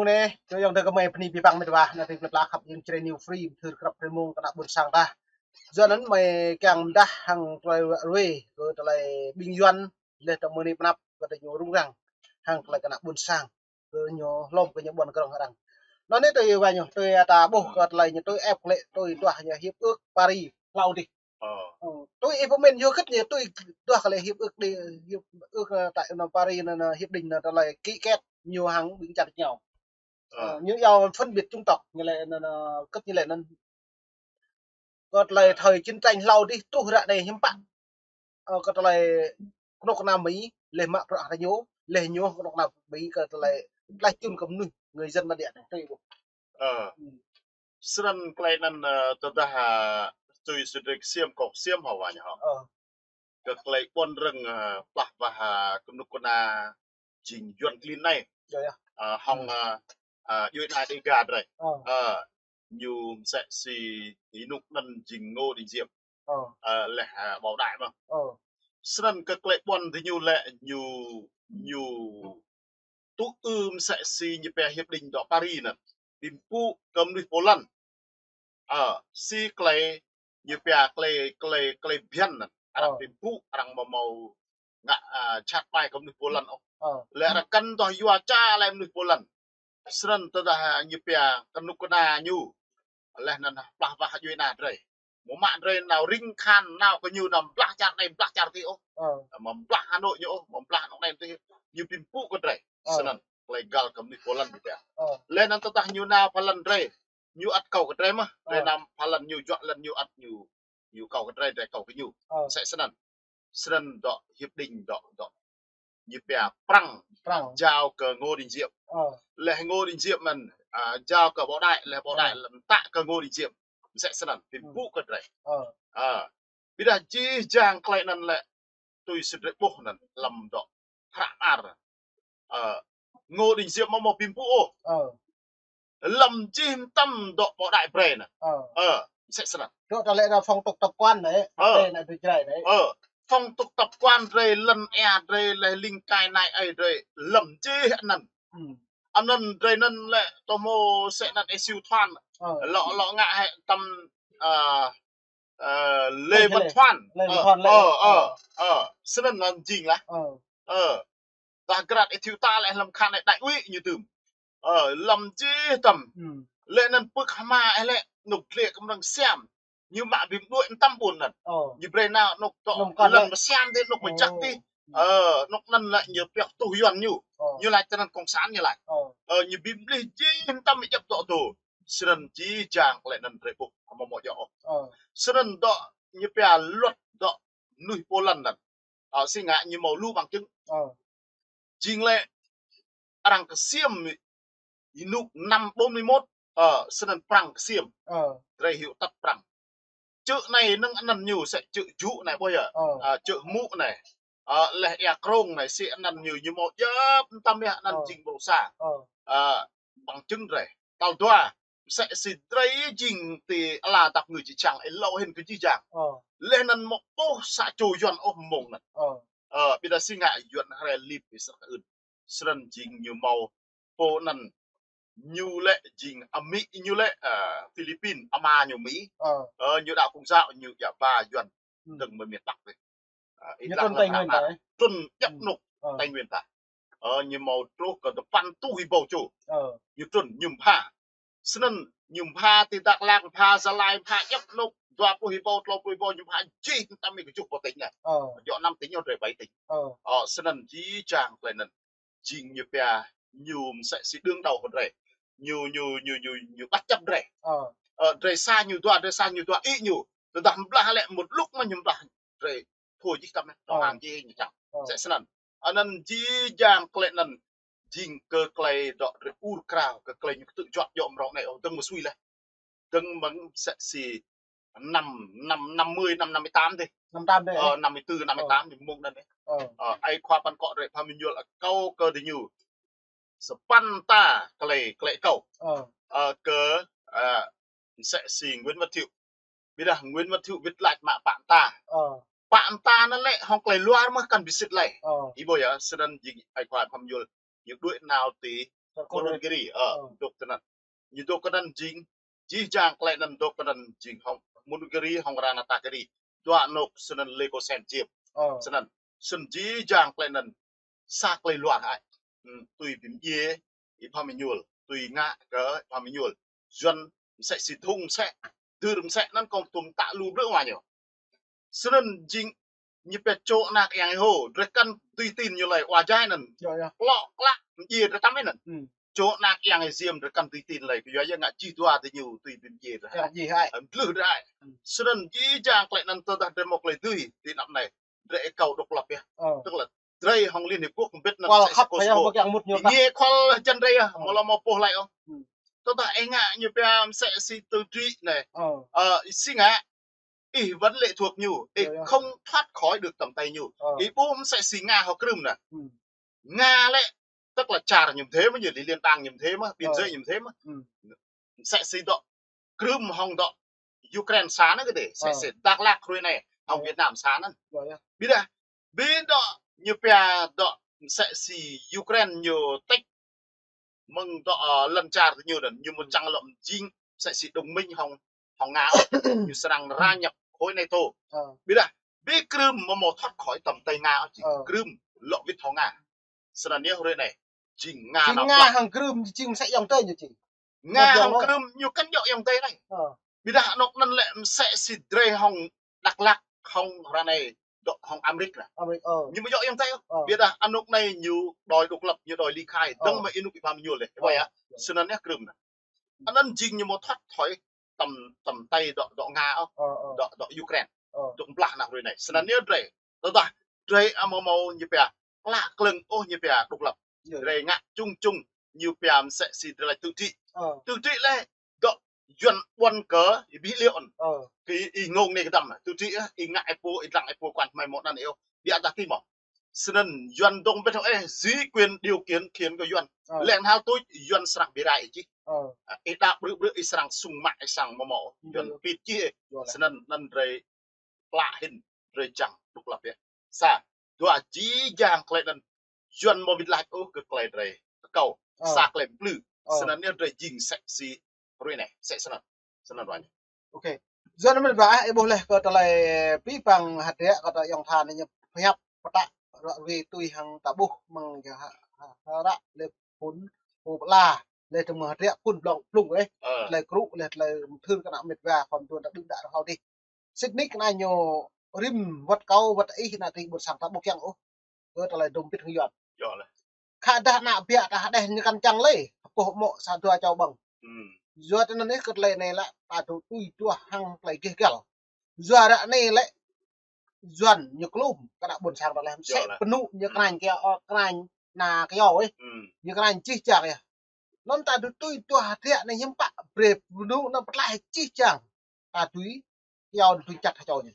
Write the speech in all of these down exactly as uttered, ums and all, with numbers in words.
Anai, čô ayŏng adơi gơmơi bơni abih bang met wa, anai tơlơi pơklaih khăp jing Jrai New Free, bơthưr krăp rơmông kơ ană ƀôn sang ta. Yua anŭn mơi kiăng pơdah hăng tơlơi ruai kơ tơlơi ƀing Yuan, leh tơ̆ mơni pơnăp kơ tơlơi ñu rŭng răng hăng tơlơi kơ ană ƀôn sang, kơ ñu hlŏm kơ ñu ƀuăn kơrŏng arăng. Anŭn anai tui wa ñu, tui ta ƀuh kơ tơlơi ñu tui ĕp klĕ, tui tuah ñu hiệp ước Paris hlâo adih. Ơ. Ơ, tui ih pơmĭn yua hơget ñu tui tuah kơ lĕ hiệp ước đi, hiệp ước, ơ, tại anŭn Paris anŭn, anŭn hiệp định anŭn tơlơi ký kết ñu hăng ƀing čar ñu. Ơ. Ơ, ñu yua phân biệt chủng tộc, ñu lĕ anŭn, anŭn hơget ñu lĕ anŭn. Kơ tơlơi thời chiến tranh hlâo adih truh ră anai hiư̆m pă. Ơ, kơ tơlơi kơnuk kơna Mi, leh mă bruă hăng ñu, leh ñu kơnuk kơna Mi kơ tơlơi tlaih čun kơ mơnuih, người dân bản địa anai, tui ƀuh. Ơ. Hm. Snăn tơlơi anŭn, ơ, tơdah, ơ, tui sui drơi ksiêm, kâo ksiêm hŏ wa ñu hŏ. Ơ. Kơ tơlơi ƀuăn rơ̆ng, ơ, plah wah, ơ, kơnuk kơna jing Yuan klin anai. Yơh, yơh. Ơ, hŏng, hm, ơ, ơ, djuai ana Đêga drơi. Ơ. Ơ, ñu msĕ si ênuk anŭn jing Ngô Đình Diệm. Ơ. Ơ, leh, ơ, Bảo Đại mơ̆n. Ơ. Snăn kơ tơlơi ƀuăn diñu lĕ ñu, ñu tŭ ư msĕ si ñu pia hiệp định dŏ Paris anŭn. Bi mpŭ kơ mơnuih pô lăn. Ơ, si tơlơi ñu pia tơlơi, tơlơi, tơlơi bhiăn anŭn. Arăng, ơ, bi mpŭ, arăng mơ̆ mâo ngă, ơ, čăt ƀai kơ mơnuih pô lăn ôh. Ơ. Leh arăng kăn tŏ yua ča lĕ mơnuih pô lăn. Snăn tơdah ñu pia kơnuk kơna ñu. Leh anŭn plah wah djuai ana drơi. Mơ̆ mă drơi nao ring khan nao kơ ñu nao blah čar anai blah čar adih ôh. Ơ. Mơ̆ blah Hà Nội ñu ôh, mơ̆ blah anŏ anai adih. Ñu bi mpŭ kơ drơi. Ơ. Snăn, tơlơi găl kơ mơnuih pô lăn ñu pia. Ơ. Leh anŭn tơdah ñu nao pha lăn drơi. Ñu ăt kâo kơ drơi mơ̆n. Drơi, ơ, nao pha lăn ñu juă lăn ñu ăt ñu, ñu kâo kơ drơi, drơi kâo kơ ñu. Ơ. Msĕ snăn. Snăn dŏ hiệp định dŏ, dŏ. Ñu pia Prăng. Prăng. Jao kơ Ngô Đình Diệm. Ơ. Leh Ngô Đình Diệm anŭn, ơ, jao kơ Bảo Đại, leh Bảo Đại, ơ, lĕ mtă kơ Ngô Đình Diệm. Msĕ snăn, bi, ơ, mpŭ kơ drơi. Ơ. Ơ. Ƀiădah jih jang tơlơi anŭn lĕ tui sui drơi ƀuh anŭn, lăm dŏ hră mơar. Ơ. Ngô Đình Diệm mơ̆ mâo bi mpŭ ôh. Ơ. Lăm jih mơtam dŏ Bảo Đại brơi anŭn. Ơ. Ơ, msĕ snăn. Dŏ tơlơi anŭn phong tục tập quán anai, ơ, drơi anŭn drơi Jrai anai. Ơ, phong tục tập quán drơi lŏn ia drơi leh ling kai nai ai drơi lăm jih anŭn. Hm. Anŭn drơi anŭn lĕ tơhmô sĕ anŭn Ê Siu Thoan. Ơ. Lŏ, lŏ ngă hĕ tăm, ơ, ơ, Lê, Lê Văn, Lê Thoan. Lê Văn, ơ, Thoan lĕ. Ơ, ơ, ơ. Snăn anŭn jing lah. Ơ. Ơ. Tơdah grăt ih thiu ta lĕ lăm khan lĕ đại úy ñu dưm. Ơ, lăm jih tăm. Hm. Lĕ anŭn pưk hma ih lĕ anŏ dlĕ kơmrăng siam. Ñu mă bi mđuĕ mơtam ƀuôn anŭn. Ơ. Ñu brơi nao anŏ tŏ lăm mơsiam adih, anŏ mơjăk adih. Ơ. Ơ, anŏ anŭn lĕ ñu pioh tuh Yuan ñu. Ơ. Ñu laĭ tơ anŭn cộng sản ñu laĭ. Ơ. Ơ, ñu bi mlih jih mơtam djŏp dŏ dô. Snăn jih jang tơlơi anŭn drơi ƀuh, hmâo mâo djŏ ôh. Ơ. Snăn dŏ ñu pia luật dŏ mơnuih pô lăn anŭn. Ơ, si ngă ñu mâo lu bằng chứng. Ơ. Jing lĕ arăng ksiêm ênuk năm bốn mươi mốt, ơ, snăn Prăng ksiêm. Ơ. Drơi hyu tăt Prăng. Čư̆ anai năng anăn ñu sĕ čư̆ Jŭ anai ƀuh yơh. Ơ. Ơ, čư̆ Hmŭ anai. Ơ, leh ia Krông anai si anăn ñu, ñu mâo djŏp mơtam yơh anăn, ơ, jing ƀrô sa. Ơ. Ơ, bằng chứng drơi. Tal dua, msĕ si drơi jing ti ala dap ngui či čang, êlâo hĭn kơ jih jang. Ơ. Leh anăn mâo ƀuh sa čô Yuan ôh mơ̆ng anăn. Ơ. Ơ, ƀiădah si ngă Yuan hrơi lip ƀiă săk ưn. Snăn jing ñu mâo pô anăn ñu lĕ jing amĭ ñu lĕ, ơ, Philippin, ama ñu Mi. Ơ. Ơ, ñu đaŏ Công giáo, ñu djă ba Yuan. Hm. Dơ̆ng mơ̆ miền Bắc adih. Ơ, ñu trŭn Tây Nguyên ta. Trŭn djŏp, hm, anŏ, ơ, Tây Nguyên ta. Ơ, ñu mâo truh kơ dua păn rơtuh rơbâo čô. Ơ. Ñu trŭn, ñu mbha. Snăn ñu mbha ti Dak Lak, mbha Gia Lai, mbha djŏp anŏ dua pluh rơbâo, tlâo pluh rơbâo, ñu mbha jih mơtam kơjuh pô tỉnh anai. Ơ. Djŏ năm tỉnh ñu drơi bảy tỉnh. Ơ. Ơ, snăn jih jang tơlơi anŭn. Jing ñu pia ñu msĕ si đương đầu hŏng drơi. Ñu, ñu, ñu, ñu, ñu bất chấp drơi. Ơ. Ơ, drơi sa ñu dua, drơi sa ñu dua, ih ñu. Tơdah mblah lĕ một lúc mơ̆ ñu mblah drơi. Thôi jih tăm, ơ, đầu hàng jih ñu čang. Ơ. Msĕ snăn. Anăn jih jang tơlơi anŭn jing kơ tơlơi dŏ drơi ur krao, kơ tơlơi ñu ktư̆ juă djŏ mrâo anai, ơ, dơ̆ng mơ̆ sui leh. Dơ̆ng mơ̆ng msĕ si năm, năm, năm mươi, năm năm mươi tám adih. Năm tám adih. Ơ, năm mươi tư, năm mươi tám, ơ, ñu mơ̆ng anăn adih. Ơ. Ơ, ai khua păn kŏ drơi pha mơñul akâo kơ diñu. Sa păn ta tơlơi, tơlơi akâo. Ơ. Ơ, kơ, ơ, msĕ si Nguyễn Văn Thiệu. Ƀiădah Nguyễn Văn Thiệu wĭt lač mă pă ta. Ơ. Pă ta anăn lĕ hŏng tơlơi luar mơ̆ kăn bi sĭt lơi. Ơ. Ih ƀuh yơh, snăn jing ai khua pha mơñul. Ñu đuĕ nao ti Mononggiri, ơ, dŏ tơ anŭn. Ñu dŏ kơ anŭn jing, jih jang tơlơi anŭn dŏ kơ anŭn jing hŏng Mononggiri, hŏng Ratanagiri. Dua anŏ snăn Lê Kô Sen čiêm. Snăn, snăn jih jang tơlơi anŭn sa tơlơi luar ai. Hm, tui bi mdjiê Y Bham Êñuôl, tui ngă kơ Y Bham Êñuôl. Yuăn msĕ si thŭng msĕ, dưr msĕ anŭn kông tum tă lu blư̆ wa ñu. Snăn jing ñu pĕ čô anak yang ih hô, drơi kăn tui tin ñu lơi wa jai anŭn. Klŏ klă, mdjiê drơi tăm anŭn. Čô anak yang ih ziêm drơi kăn tui tin lơi, kơ yua yơh ngă jih dua tơ ñu tui bi mdjiê drơi. Mdlưh drơi. Snăn jih jang tơlơi anŭn tơdah drơi mâo tơlơi dưi, ti anăp anai. Drơi akâo độc lập yơh. Tức là drơi hŏng Liên Hiệp Quốc mbĭt anŭn msĕ si Kosovo. Bi mdjiê khual jăn drơi yơh, mâo lŏ mâo pô hlai ôh. Tơdah ih ngă ñu pia msĕ si tơdri anai. Ơ, ih si ngă, ih vẫn lệ thuộc ñu, ih không thoát khỏi được tầm tay ñu. Ih ƀu msĕ si Nga hŏ Krưm anai. Nga lĕ, tức là čar ñu mdê mơ̆, ñu đi liên bang ñu mdê mơ̆, biên giới ñu mdê mơ̆. Msĕ si dŏ Krưm hŏng dŏ Ukraine sa anŭn kơ dê, msĕ si Dak Lak hrơi anai, hŏng Việt Nam sa anŭn. Ƀiădah, ƀiădah ñu pia dŏ msĕ si Ukraine ñu tĕk mơ̆ng dŏ, ơ, lŏn čar tơ ñu anŭn, ñu mơ̆ čang lŏ jing msĕ si đồng minh hŏng, hŏng Nga ôh, ñu srăng ra nhập khối NATO. Ƀiădah, ƀiă Krưm mơ̆ mâo thoát khỏi tầm tay Nga ôh, jing Krưm lŏ wĭt hŏng Nga. Snăn yơh hrơi anai, jing Nga nao hŏng Krưm jing msĕ ayŏng adơi ñu jing. Nga hŏng Krưm ñu kăn djŏ ayŏng adơi anai. Ƀiădah anŏ anŭn lĕ msĕ si drơi hŏng Dak Lak hŏng ră anai dŏ hŏng Amrik anai. Ñu mơ̆ djŏ ayŏng adơi. Ƀiădah anŏ anai ñu đòi độc lập, ñu đòi ly khai. Dơ̆ng mơ̆ ih nŭk Y Bham Êñuôl lĕ. Ƀơi yơh. Snăn yơh Krưm anai. Anŭn jing ñu mâo thoát khỏi tầm, tầm tay dŏ, dŏ Nga ôh. Dŏ, dŏ Ukraine. Dŏ blah anăp hrơi anai. Snăn yơh drơi. Tơdah drơi amâo mâo ñu pia klă klơ̆ng ôh ñu pia độc lập. Drơi ngă čŭng čŭng ñu pia msĕ si drơi laĭ tơdri. Tơdri lĕ dŏ Yuăn ƀuăn kơ ih ƀu liŏ ôh. Kơ ih ngông anai kơdăm. Tơdri ih ngă ih pô, ih dlăng ih pô, kuan hmei mâo anăn ih ôh. Ƀiădah ti mơ̆. Snăn Yuăn dŏng ƀĕ thâo ih, duy quyền điều kiện khiêng kơ Yuăn. Lĕ hal tuč Yuăn srăng bi rai ih jih. Ih đa brư̆ brư̆ ih srăng sung mă ih srăng mâo mâo. Yuăn pĭt jih ih. Snăn anăn drơi klă hĭn drơi čang độc lập yơh. Sa, dua jih jang tơlơi anŭn Yuăn mâo wĭt lač ôh kơ tơlơi drơi akâo. Sa tơlơi mplư. Snăn yơh drơi jing msĕ si hrơi anai, msĕ snăn. Snăn wa ñu. Ôkê. Yuăn mĭn wa, ih ƀuh leh kơ tơlơi pĭ păng hơdră kơ tơlơi ayŏng tha anai ñu pơhiăp pơtă ră ruai tui hăng ta ƀuh mơ̆ng yơh ha, ha, ha ră leh phŭn, pô pơala, leh tơmơ̆ hơdră phŭn blŏng blŭng ih. Tơlơi krŭ leh tơlơi mthưr kơ ană mĕt wa khŏm tuan ta đưm đă rơhâo dih. Sĭt nik anai ñu rĭm wăt kâo wăt ih ană tring ƀôn sang ta ƀu kiăng ôh kơ tơlơi dŏng bĭt hăng Yuăn. Khă dah ană biă ta hơđeh ñu kăn čang lĕ, pơh mŏ sa dua čô ƀơ̆ng. Yua tơ anŭn ih kơ tơlơi anai lĕ ta dŏ tui duah hăng tơlơi gêh găl. Yua ră anai lĕ Yuăn ñu klum kơ ană ƀôn sang ta leh msĕ pơnŭ ñu krăn kơ, ơ, krăn ană kyâo ih. Ñu krăn jih jang yơh. Anŭn ta dŏ tui duah hơdră anai hiư̆m pă brơi pơnŭ anŭn pơtlaih jih jang. Ta tui kyâo tui čăt hơčâo ñu.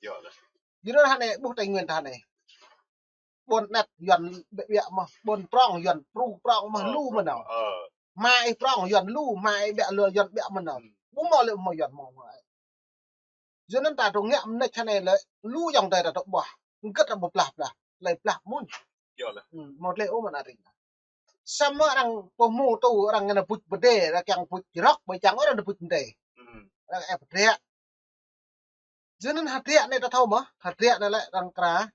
Yua anŭn hă anai ƀuh Tây Nguyên ta anai. Ƀôn anet Yuăn ƀiă ƀiă mơ̆n, ƀôn prŏng Yuăn pru prŏng mơ̆n, lu mơ̆n nao. Hmua ih prŏng Yuăn lu, hmua ih ƀiă lu Yuăn ƀiă mơ̆n nao. Ƀu mâo lĕ mâo Yuăn mâo hmua ih. Yua anŭn ta dŏ ngă mơneč hă anai lĕ lu ayŏng adơi ta dŏ ƀuah. Hơget ta ƀu blah blah, tơlơi blah mơ̆n. Mâo tơlơi ôh mơ̆n arăng. Samơ̆ arăng pơhmu tŭ arăng ngă buč bơdê, arăng kiăng buč jrŏk, ƀơi čang arăng buč bơdê. Arăng ĕp hơdră. Yua anŭn hơdră anai ta thâo mơ̆, hơdră anai lĕ arăng kra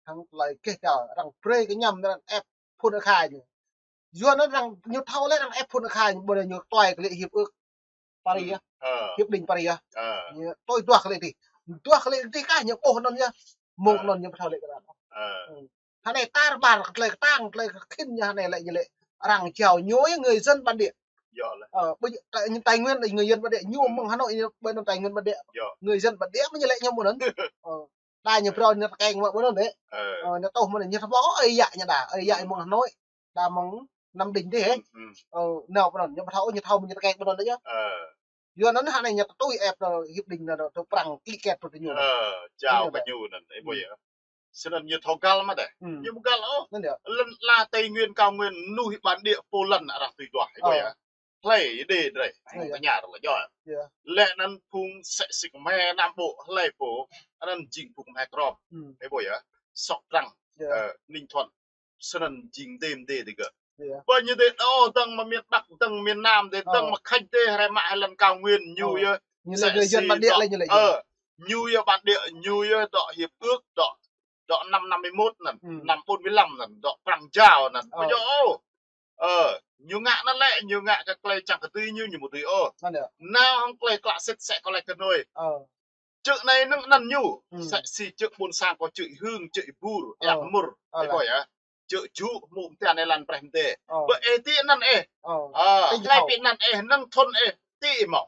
hăng tơlơi gêh găl, arăng brơi kơ ñăm arăng ĕp phŭn akha ñu. Yua anŭn arăng ñu thâo lĕ arăng ĕp phŭn akha ñu, ƀơi anai ñu tui kơ lĕ hiệp ước Paris yơh. Hiệp định Paris yơh. Ñu tui duah kơ lĕ dih. Duah kơ lĕ dih kah ñu ƀuh anŭn yơh. Mơ̆ng anŭn ñu ƀu thâo lĕ kơ arăng. Hă anai tar ƀar tơlơi kơtang, tơlơi kơ khĭn ñu hă anai lĕ ñu lĕ arăng jao ñu yơh người dân bản địa. Ơ, ƀơi Tây, Tây Nguyên là người dân bản địa, ñu mơ̆ng Hà Nội, ƀơi anŭn Tây Nguyên bản địa. Người dân bản địa mơ̆ ñu lĕ ñu mơ̆ng anŭn. Ơ, đa ñu phrâo ñu tơkeng mă mơ̆ng anŭn dê. Ơ, ñu tŭ mơ̆ng anŭn ñu thâo ƀuh, ơi yă ñu đa, ơi yă mơ̆ng Hà Nội. Đa mơ̆ng Nam Định dê hĕ. Ơ, nao mơ̆ng anŭn, ñu ƀu thâo, ñu thâo mơ̆ng ñu tơkeng mơ̆ng anŭn dê yơh. Yua anŭn hă anai ñu tui ĕp tơ hiệp định anŭn tơ prăng ký kết tơ ñu. Ơ, jao kơ ñu anŭn, ih ƀuh yơh. Snăn ñu thâo găl mơ̆ dê. Ñu ƀu găl ôh. Anŭn yơh. Lŏn ala Tây Nguyên, Cao Nguyên, mơnuih bản địa pô lăn arăng tui duah, ih ƀuh yơh. Hlơi đe drơi, mơ̆ng tơña arăng lĕ yơh. Lĕ anŭn phung msĕ si kơmhe Nam Bộ, hlơi pô, anŭn jing phung kơmhe krŏm. Ih ƀuh yơh. Sóc Trăng, ơ, Ninh Thuận. Snăn jing đêm đe dih gơ̆. Ơ, ƀơi ñu dêh đô dơ̆ng mơ̆ng miền Bắc, dơ̆ng miền Nam dêh, dơ̆ng mơ̆ng Khač dêh, hrơi mă hrơi lŏn cao nguyên, ñu yơh. Ñu lĕ sĕ yơh si yuan bản địa dŏ, lĕ ñu lĕ. Ơ, ñu yơh bản địa, ñu yơh dŏ hiệp ước, dŏ, dŏ năm năm mươi mốt anŭn, năm bốn mươi lăm anŭn, dŏ Prăng Jao anŭn. Ơ. Ƀu djơ̆ ôh. Ơ, ñu ngă anŭn lĕ, ñu ngă kơ tơlơi čang kơ tui ñu, ñu ƀu tui ôh. Anŭn yơh. Nao hăng tơlơi klă sĭt sĕ kơ tơlơi kơnôi. Ơ. Čư̆ anai nơ̆ng anăn ñu, sĕ si čư̆ ƀôn sang kâo čư̆ hưng, čư̆ bur, yak mur, ih ƀuh yơh. Čư̆ čuh, mŭ mơtian ih lăng preh mơdê. Ƀơi ih ti anăn ih. Ơ, hlơi pi anăn ih, nơ̆ng thŭn ih, ti ih mơ̆.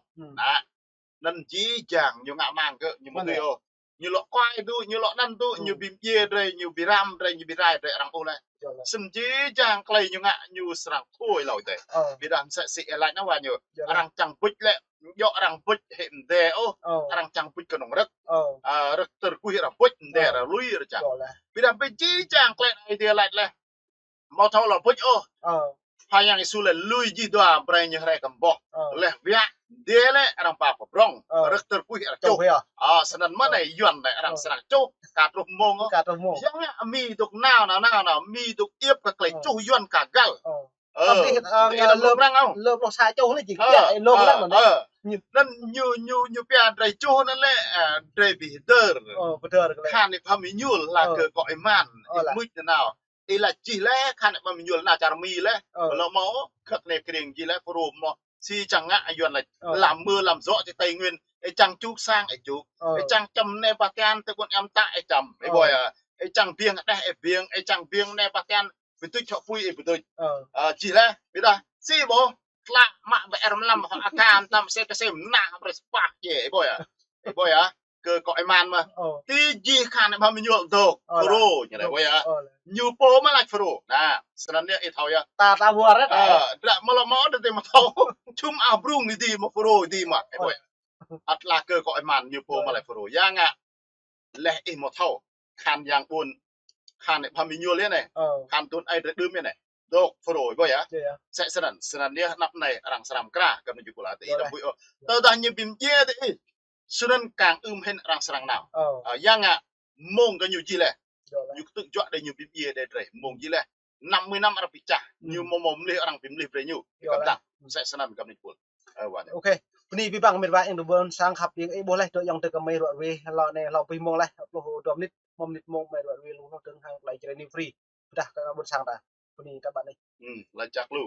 Anŭn jih jang ñu ngă mang kơ, ñu ƀu tui ôh. Ñu lŏ kuai tŭ, ñu lŏ anăn tŭ, ñu ƀu mdjiê drơi, ñu ƀu ram drơi, ñu ƀu rai drơi arăng ôh lĕ. Snăn jih jang tơlơi ñu ngă ñu srăng thâo hlâo dêh. Ƀiădah sĕ si ih laĭ nao wa ñu. Arăng čang bŭč lĕ, djŏ arăng bŭč hĭ mdê ôh. Arăng čang bŭč kơnơ̆ng rơ̆k. Ơ, rơ̆k tơrkuih arăng bŭč, mdê arăng lui arăng čang. Ƀiădah ƀơi jih jang tơlơi Aê Diê laĭ lĕ. Mâo thâo lŏ bŭč ôh. Khua Yang Yêsu lĕ lui jih dua brơi ñu hrơi kơ mboh. Leh biă, mdê lĕ arăng ba pơbrŏng. Rơ̆k tơrkuih arăng čuh. Ơ, snăn mơ̆n anai yuan lĕ arăng srăng čuh, ka truh mông ôh. Ka truh mông. Yang ngă Mi dŏ nao, nao, nao, nao, Mi dŏ iĕp kơ tơlơi čuh yuan ka găl. Ơ, lơ̆m, lơ̆m sa čuh lĕ jing. Ơ, anŭn ñu, ñu, ñu pia drơi čuh anŭn lĕ, ơ, drơi ƀu hơdơr. Khăn ih pơhmư̆ ñul, hla kơ kâo ih mă, ih mưč nao. Ih laĭ jih lĕ, khăn ih pơhmư̆ ñul nao čar Mi lĕ. Lŏ mâo, khăk ne kring jih lĕ, Phrô mơ̆. Si čang ngă yuan lĕ, lăm mưa lăm gió ti Tây Nguyên, ih čang čuk sang, ih čuk. Ih čang čăm ne ba kian, tơ ƀôn em ta, ih čăm. Ih ƀuh yơh. Ih čang biêng đeh, ih biêng, ih čang biêng ne ba kian, ƀu tuč hŏ pui, ih ƀu tuč. Ơ, jih lĕ, ƀiădah, si ƀuh, tlă mă ƀơi er mlam hŏ akam tam se kơ sem nah ƀrĕ spah je, ih ƀuh yơh. Ih ƀuh yơh, kơ kâo ih mă mơ̆. Ti jih khăn ih pơhmư̆ ñul dŏ, Phrô, ñu lĕ ƀuh yơh. Ñu pô mă laĭ Phrô. Nă, snăn yơh ih thâo yơh. Ta, ta ƀuh rĕ. Ơ, dră mơ̆ lŏ mâo đơ tơ mă thâo. Čum ah brung ni di mă Phrô di mă, ih ƀuh yơh. Ăt laĭ kơ kâo ih mă ñu pô mă laĭ Phrô. Yang ngă, leh ih mâo thâo. Khăn yang ƀuôn, khăn ih pơhmư̆ ñul yơh anai. Khăn tŭn ai drơi đưm yơh anai. Dŏ Phrô ih ƀuh yơh. Sĕ snăn, snăn yơh anăp anai arăng srăng kra, kơ ñu jŭ kula ti ih đăm ƀuh ôh. Tơdah ñu ƀu mdjiê ti ih. Snăn kang ưm hĭn arăng srăng nao. Ơ, yang ngă, mông kơ ñu jih leh. Ñu kơtư̆ juă đơi ñu ƀu mdjiê đơi drơi, mông jih leh. Năm mươi năm arăng pĭ čah, ñu mâo mâo mlih arăng ƀu mlih brơi ñu. Kơm dăng, sĕ snăn kơ ñu pul. Ơ, wa ñu. Ôkê. Bơni abih bang met wa yang dŏ ƀôn sang khăp yang ih ƀuh leh, dŏ ayŏng adơi kơ mơi ruă ruê, lŏ anai hlâo pih mông leh, pluh dua mơnit, mơ̆ mơnit mông mơi ruă ruê lu noh dơ̆ng hăng tơlơi Jrai New Free. Pơdah kơ ƀôn sang ta. Bơni ta ƀă anai. Laĭ čăk lu.